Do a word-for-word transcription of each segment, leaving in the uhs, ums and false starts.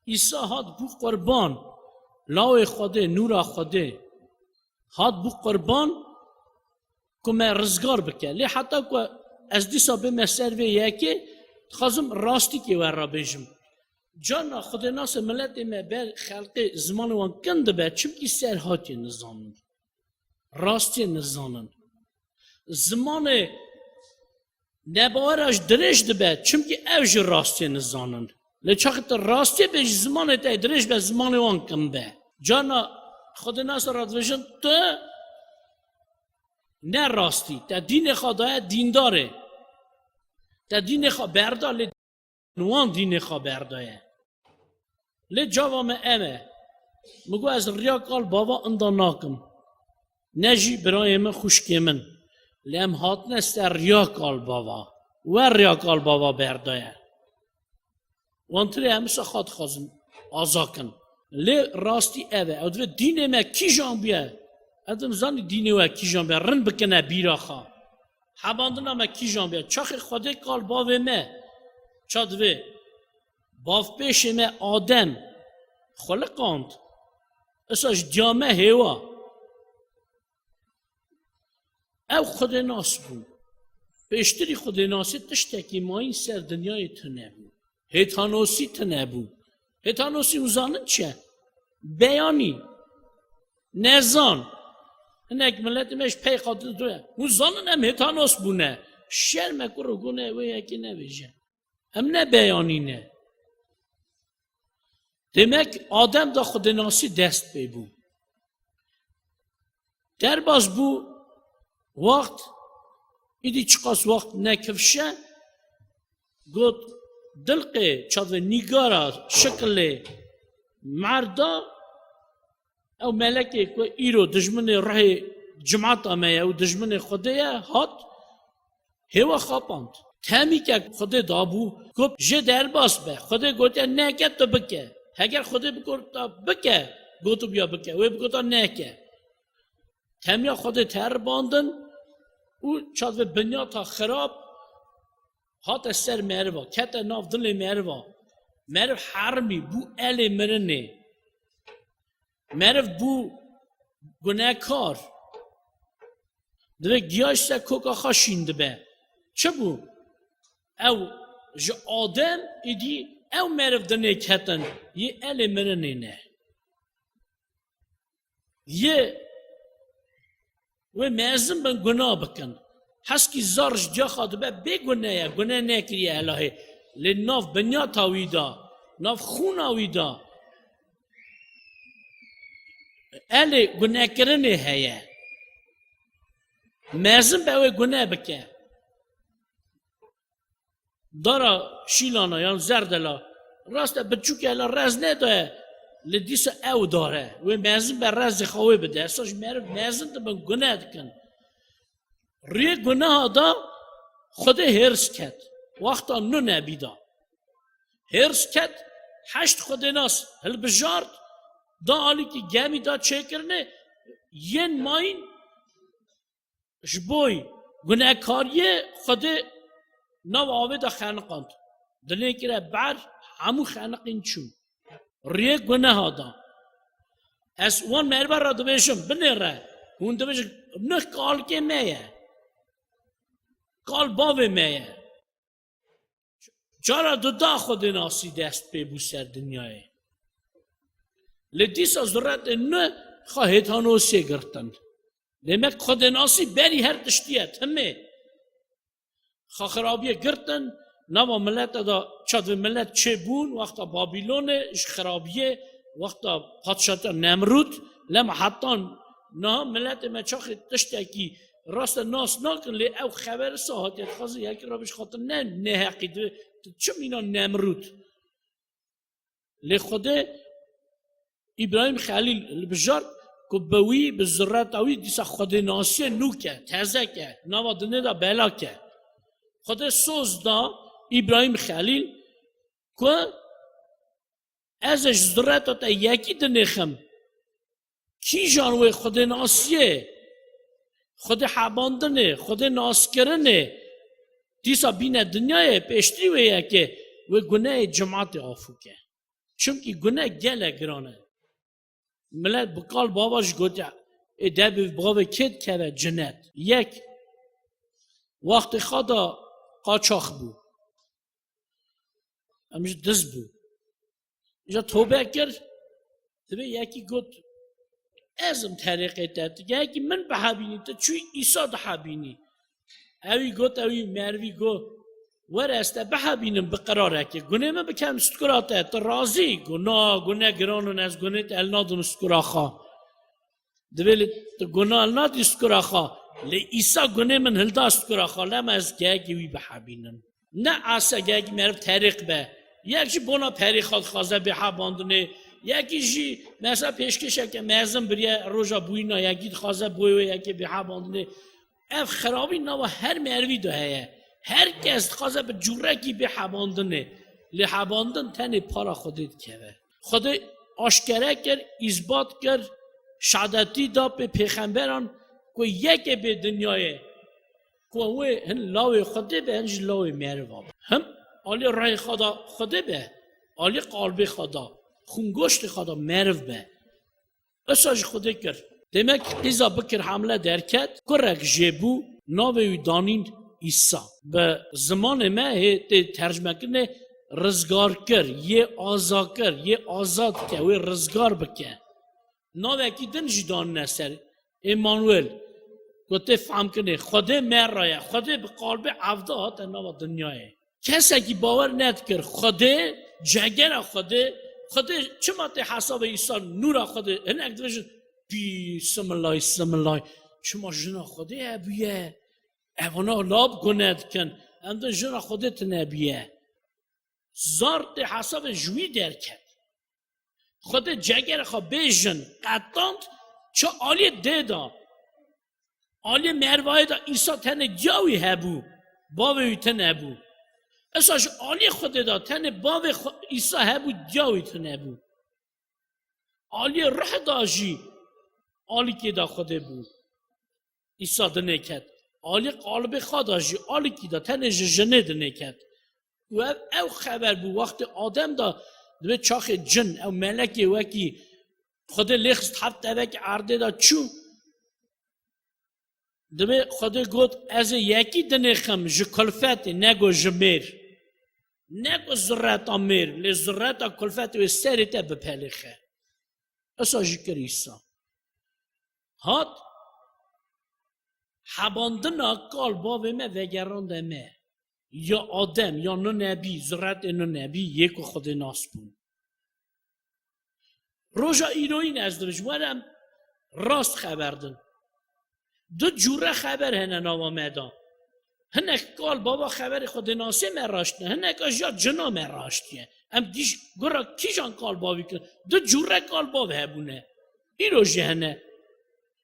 Îsa hat bû qurban, lawê Xwedê, nûra Xwedê. Hat bû qurban ku me rizgar bike. Lê heta ku ez dîsa bême ser vê yekê, dixwazim rastîkê we re bêjim. Carna xwedênasê miletê me ber xelkê zimanê wan kin dibe, çimkî serhatiyê nizanin. Rastiyê nizanin. Zimanê nebawera jî dirêj dibe, çimkî ew jî rastiyê nizanin. Lê çaxê tu rastiyê bêjî, zimanê te dirêj be, zimanê wan kin be. Carna xwedênasê re dibêjin, tu ne rastî, te dînê xwe daye dîndarê. Te dînê xwe berda, lê wan dînê xwe berdaye. Lê cava me ev e. Min got, ez riya kal bava inda nakim. Ne jî birayê min, xwişkê min. Lê em hatine ser riya kal bava. We riya kal bava berdaye. Wan tirê em wisa xwe dixwazin aza kin. Lê rastî ev e. Ew divê dînê me kîjan bûye? Ew divê zanî dînê we kîjan bûye. Rind bikine bîra xwe. Hebandina me kîjan bûye? Çaxê Xwedê kal bavê me. Ça divê? Bavpêşê me Adem xuliqand. Isa ji diya me hêwa. Ew xwedênas bû. Pêştirî xwedênasî tiştekî mayîn ser dinyayê tune bû. Hêtanosî tune bû. Hêtanosî hûn zanin çi ye? Beyanî. Nezan. Hinek miletê me ji pey xwe didire. Hûn zanin em hêtanos bûne. Şerm e kuro, gune wê yekê nebêje. Em ne beyanî ne. Demek Adem de xwedênasî dest pê bû. Derbas bû, wext, îdî çiqas wext nekifşe, got, dilqê, çavê nîgara, şikilê merda, ew melekê ku îro dijminê ruhê cimata me ye û dijminê Xwedê ye, hat, hêwa xapand. Temîke Xwedê dabû, got, jê derbas be. Xwedê gotiye, neke, tu bike. Heger Xwedê bigota bike, gotibûya bike. Wê bigota neke. Temiya Xwedê teribandin û çavê binyata xirab hate ser meriva, kete nav dilê meriva. Meriv hermî bû, elê mirinê. Meriv bû gunekar. Divê giya ji ser koka xwe şîn dibe. Çi bû? Ew ji Adem êdî ew meriv dinê ketin, yê elê mirinê ne. Yê wê mezin bin guna bikin. Heskî zar ji diya xwe dibe bê gune ye, gune nekiriye Elahê. Lê nav binyata wî de, nav xûna wî de elê gunekirinê heye. Mezin be wê gune bike. Dara şîlana yan zerdela, rast e, biçûk e, la rez nedaye, lê dîsa ew dar e. Wê mezin be rezê xwe wê bide. Esa ji meriv mezin dibin, gune dikin. Riyê guneha da Xwedê hêrs ket. Wexta Nû nebî da. Hêrs ket, heşt xwedênas hilbijart, da alîkî gemî da çêkirinê, yên mayîn ji bo gunekariyê Xwedê nav avê de xeniqand. Dilê kire ber, hemû xeniqîn çû. Riyê guneha da. Ez wan meriva re dibêjim, binêre. Hûn dibêjin, Nuh kalkê me ye. Kal bavê me ye. Cara duda xwedênasî dest pê bû ser dinyayê. Lê dîsa zuretê Nuh xwe hêtanosiyê girtin. Demek xwedênasî berî her tiştî ye, timê. Xwe xirabiyê girtin, nava milete de çavê milet çêbûn, wexta Babîlonê ji xirabiyê, wexta padşatiya Nemrûd, lema hetan niha miletê me çaxê tiştekî rast e nas nakin, lê ew xeber sa hatiye dixwazin yekî re bêje xatir ne nêheqî, divê tu çi mîna Nemrûd. Lê Xwedê Îbrahîm Xelîl li bijart ku bi wî, bi zureta wî dîsa xwedênasiyê nû ke, teze ke, nava dinê de bela ke. Xwedê soz da Îbrahîm Xelîl ku ez ê ji zureta te yekî dinêxim. Kîjan wê xwedênasiyê, xwedê hebandinê, xwedê naskirinê dîsa bîne dinyayê, pêştirî wê yekê wê gunehê cimatê afûke. Çimkî gune gelek giran e. Milet bi kal bava jî gotiye, ê de bi bavê kê dikeve cinet? Yek, wextê xwe de qaçax bû. Em ji diz bû. Îja tobe kir, divê yekî got, ez im terîqê te, tu yekî min bihebînî, tu çûyî Îsa dihebînî. Ewî got, ewî merivî got, were ez te bihebînim bi qirarekê, gunê min bikem stikura te, tu razî? Got, na, gune giran in, ez gunê te el nadim stikura xwe. Divê li tu guna nadî stikura xwe. Lê Îsa gunê min hilda stikura xwe. Lema ez geyekî wî bihebînim. Ne asa geyekî meriv terîq be. Yek jî bona perê xwe dixwaze bê hebandinê. Yekî jî mesela pêşkêşeke mezin biriye roja bûyîna yekî dixwaze boyê wê yekê bê hebandinê. Ev xirabî nava her merivî de heye. Her kes dixwaze bi cûrekî bê hebandinê. Lê hebandin tenê para Xwedê dikeve. Xwedê aşkere kir, îsbat kir, şadetî da pê pêxemberan ku yekê bê dinyayê, ku wê hin lawê Xwedê be, hin jî lawê meriva be. Him alî rehê xwe da Xwedê be, alî qalbê xwe da, xûngoştê xwe da meriv be. Isa ji Xwedê kir. Demek qîza bikir hemle derket, kurek jê bû, navê wî danîn Îsa. Bi zimanê me hê tê tercmekirinê rizgar kir, yê aza kir, yê azad ke, wê rizgar bike. Navekî din jî danine ser, Emanuel. Ku tê fehmkirinê, Xwedê me re ye, Xwedê bi qalbê evda hate nava dinyayê. Kesekî bawer nedikir Xwedê, cegera Xwedê, Xwedê çima tê hesabê Îsa nûra Xwedê? Hinek dibêjin, pî, similay, similay. Çima jina Xwedê hebûye? Evana lab gune dikin. Em din jina Xwedê tune bûye. Zar tê hesabê ji wî derket. Xwedê cegera xwe bê jin qetand, çi aliyê dê da. Aliyê mervayê de Îsa tenê diya wî hebû, bavê wî tune bû. Esa ji aliyê Xwedê de tenê bavê xwe, Îsa hebû, diya wî tune bû. Aliyê ruh de jî alîkê de Xwedê bû. Îsa dinê ket. Alî qalibê xwe de jî alîkî de tenê ji jinê dinê ket. Û ev, ew xeber bû, wextê Adem de dibê çaxê cin, ew melekê wekî Xwedê lê xist heft tevekê erdê de çû. Dibê Xwedê got, ez ê yekî dinêxim ji kulfetê, nego ji mêr. Nego zureta mêr, lê zureta kulfetê wê serê te bipelêxe. Isa jî kir Îsa. Hat hebandina kal bavê me vegerande me. Ya Adem, ya nu nebî, zuretê nu nebî, yê ku Xwedê nas bûn. Roja îroyîn ez dibêjim, were em rast xeber din. Du cûre xeber hene nava me de. Hinek kal bava xeberê Xwedênasê me raştine, hinek a jî ya cina me raştiye. Em gîj gura kîjan kal bavî kirin? Du cûre kal bav hebûne. Îro jî hene.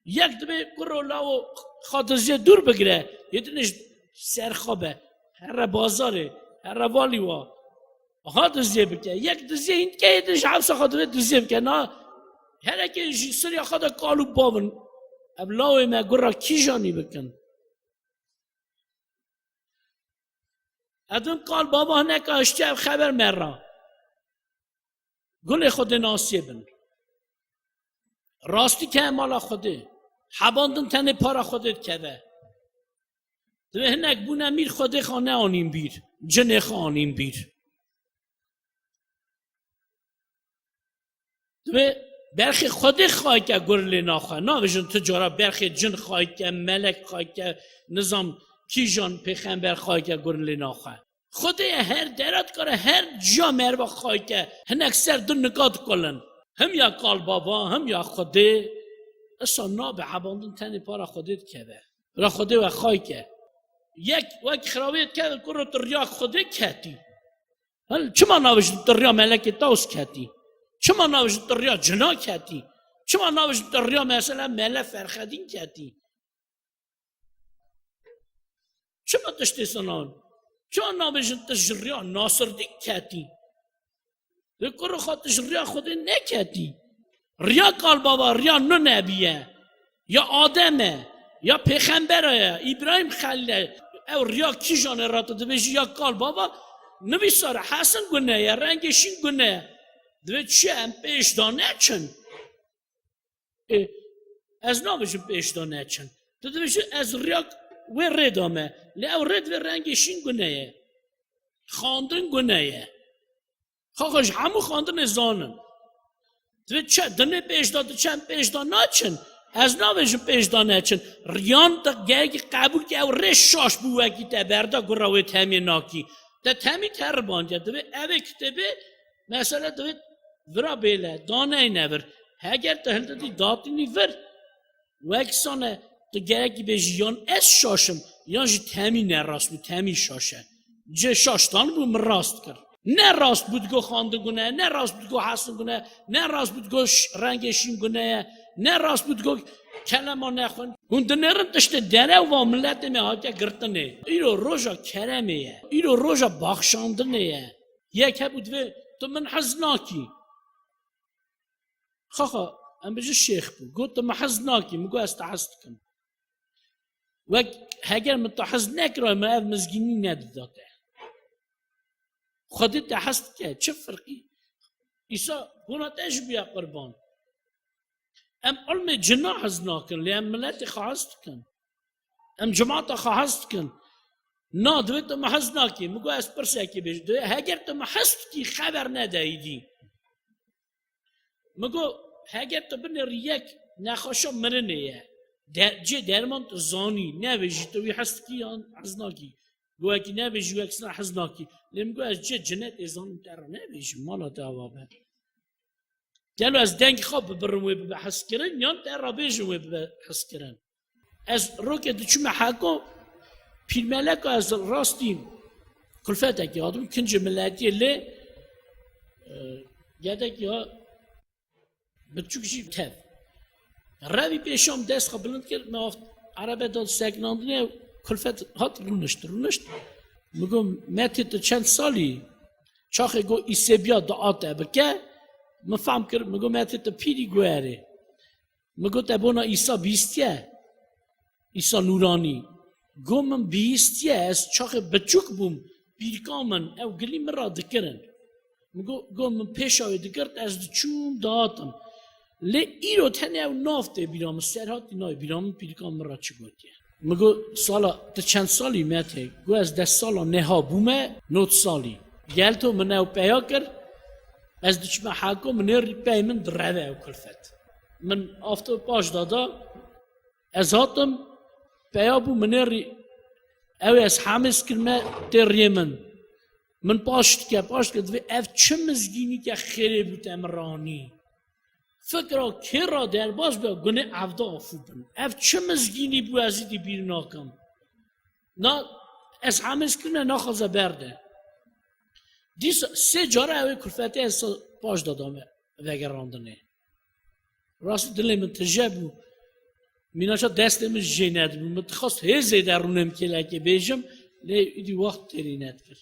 Yek dibê kuro lawo xwe diziyê dûr bigire, yê din ji ser xwe be. Here bazarê, here valî wa. Ha diziyê bike. Yek diziyê hîn dike, yê din ji hewsa xwe dibê diziyê bike. Na, herekê ji siriya xwe de kal û bav in. Ev lawê me gura kîjanî bikin? Edim kal bava hineka hiştiye ev xeber me ra. Gulê Xwedê nasiyê bin. Rastî ke mala Xwedê. Hebandin tenê para Xwedê dikeve. Divê hinek bûne mîr Xwedê xwe neanîn bîr. Cinê xwe anîn bîr. Divê berxê Xwedê xayke gur lê naxwe. Navêjin tu cara berxê cin xayke, melek xayke, nizam kîjan pêxember xayke gur lê naxwe. Xwedê ye her dera dikare her ciya merva xayke. Hinek ser du nika dikulin. Him ya kal bava, him ya Xwedê. Isa nabe hebandin tenê para Xwedê dikeve. Ra Xwedê we xayke. Yek wek xiravê dikeve kuro tu riya Xwedê ketî. Hel, çima navêjin tu riya melekê Taws ketî? Çima navêjin tu riya cina ketî? Çima navêjin tu riya mesela Mele Ferxedîn ketî? Çima tiştê sinan? Çima navêjin tu ji riya Nasirdîn ketî? Lê kuro xwe tu ji riya Xwedê neketî. Riya kal bava, riya nu nebiye. Ya Adem e, ya pêxembera ye, Îbrahîm Xelîl e. Ew riya kîjan e ra tu dibêjî ya kal bava? Nivîsar e, Hesin gune ye, rengê şîn gune ye. Divê çi em pêş de neçin? Ê, ez nabêjim pêş de neçin. Tu dibêjî ez riya wê rê dame. Lê ew rê divê rengê şîn gune ye. Xandin gune ye. Xaxa ji hemû xandinê zanin. Divê çi, dinê pêş de diçe em pêş de naçin. Ez nabêjim pêş de neçin. Riyan te gerekî qebûl ke ew rê şaş bû wekî te berda gura wê temê nakî. Te temî te ribandiye. Divê evê kitêbê mesele divê vira bêle, daneyne vir. Heger te hildidî datînî vir. Wek sane tu gerekî bêjî yan ez şaş im, yan jî temî nerast bû, temî şaş e. Cê şaştan bû min rast kir. Ne rast bû digo xandin gune ye, ne rast bû digo hesin gune ye, ne rast bû digo ş-, rengê şîn gune ye, ne rast bû digo kelema nexwin. Hûn dinêrin tiştê derew va miletê me hatiye girtinê. Îro roja keremê ye. Îro roja baxşandinê ye. Yek hebû divê tu min hez nakî. Xaxa, em bêjin şêx bû. Got, "Tu me hez nakî." Min got, "Ez te hez dikim." Wek heger min te hez nekira, min ev mizgînî nedida te. Xwedê te hez dike, çi firqî? Îsa bona te jî bûye qurban. Em ilmê cina hez nakin, lê em miletê xwe hez dikin. Em cimata xwe hez dikin. Na, divê tu me hez nakî. Min got, "Ez pirsekê bêjim." Divê, heger tu me hez dikî, xeber nede êdî. Min got, "Heger tu binêrî yek nexweşa mirinê ye. De-, cê derman tu zanî, nebêjî tu wî hez dikî yan hez nakî." Got, "Wekî nebêjî, wek sina hez nakî." Lê min got, "Ez cê cinetê zanim, te re nebêjim, mala te ava be." Gelo ez dengê xwe bibirim wê bibe hezkirin, yan te re bêjim wê bibe hezkirin? Ez rokê diçûme heko, pîrmeleka ez rastî kulfetekî hatim, kincê miletiyê lê, e, gedekî ha biçûk jî tev. Revî pêşam dest xwe bilind kir, me aft erebe da seknandinê, kulfet hat rûnişt, rûnişt. Min got, "Metê tu çend salî?" Çaxê got, "Îsêbiya dua te bike." Min fehm kir, min got, "Metê tu pîrî?" Got, "Erê." Min got, "Te bona Îsa bîstiye? Îsa Nûranî?" Got, "Min bîstiye, ez çaxê biçûk bûm, pîrka min ew gilî min re dikirin." Min got, got, "Min pêşa wê digirt, ez diçûm, dihatim. Lê îro tenê ew nav tê bîra min, Serhatî nayê bîra min, pîrka min re çi gotiye." Min got, "Sala, tu çend salî Metê?" Got, "Ez deh sala niha bûme, nod salî." Gel to min ew peya kir, ez diçime heko, min ê rî pey min direve ew kulfet. Min afto paş da da, ez hatim, peya bû min ê rî, ew ez hemêz kirme tê riyê min. Min paş dike, paş dike, divê ev çi mizgînî ke xêrê bû te min ranî. Fikra kê ra derbas be, gune evda afû bin. Ev çi mizgînî bû, ez îdî bîr nakim. Na, ez hemêz kirine naxwaze berde. Dîsa sê cara ew ê kulfetê ez paş da dame vegerandinê. Rastî dilê min tije bû. Mînaça destê min jê nedibû. Min dixwest hê zêde rûnêm kêlekê bêjim, lê îdî wext têrî nedikir.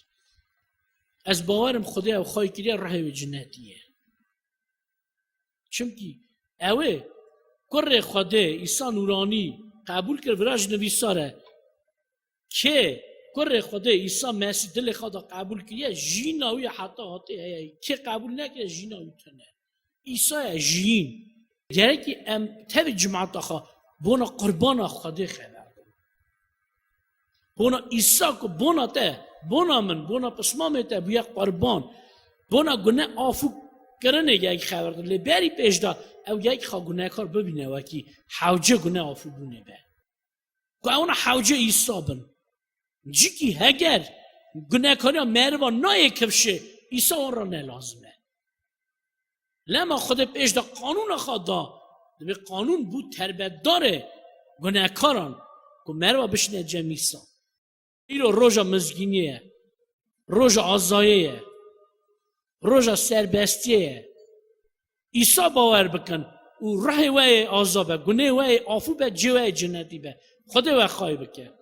Ez bawerim Xwedê ew xway kiriye, rihê wê cinetî ye. Çimkî ew ê kurê Xwedê Îsa Nûranî qebûl kir, vira ji nivîsar e. Kê kurê Xwedê Îsa Mesîh dilê xwe de qebûl kiriye, jiyîna wî heta hatê heye. Kê qebûl nekiriye, jiyîna wî tune. Îsa ye jiyîn. Gerekî em tevî cimata xwe bona qurbana Xwedê xeber bin. Bona Îsa ku bona te, bona min, bona pismamê te bûye qurban. Bona gune afû kirinê gerekî xeber bin. Lê berî pêş de ew gerekî xwe gunekar bibîne wekî hewce gune afû bûnê be. Ku ew na hewce Îsa bin. Cikî heger gunekariya meriva nayê kifşê, Îsa wan re ne lazim e. Lema Xwedê pêş de qanûna xwe da, dibê qanûn bû terbetdarê gunekaran ku meriva bişine cem Îsa. Îro roja mizgîniyê ye, roja azayê ye, roja serbestiyê ye. Îsa bawer bikin û rihê we yê aza be, gunê we yê afû be, cê we yê cinetî be. Xwedê we xay bike.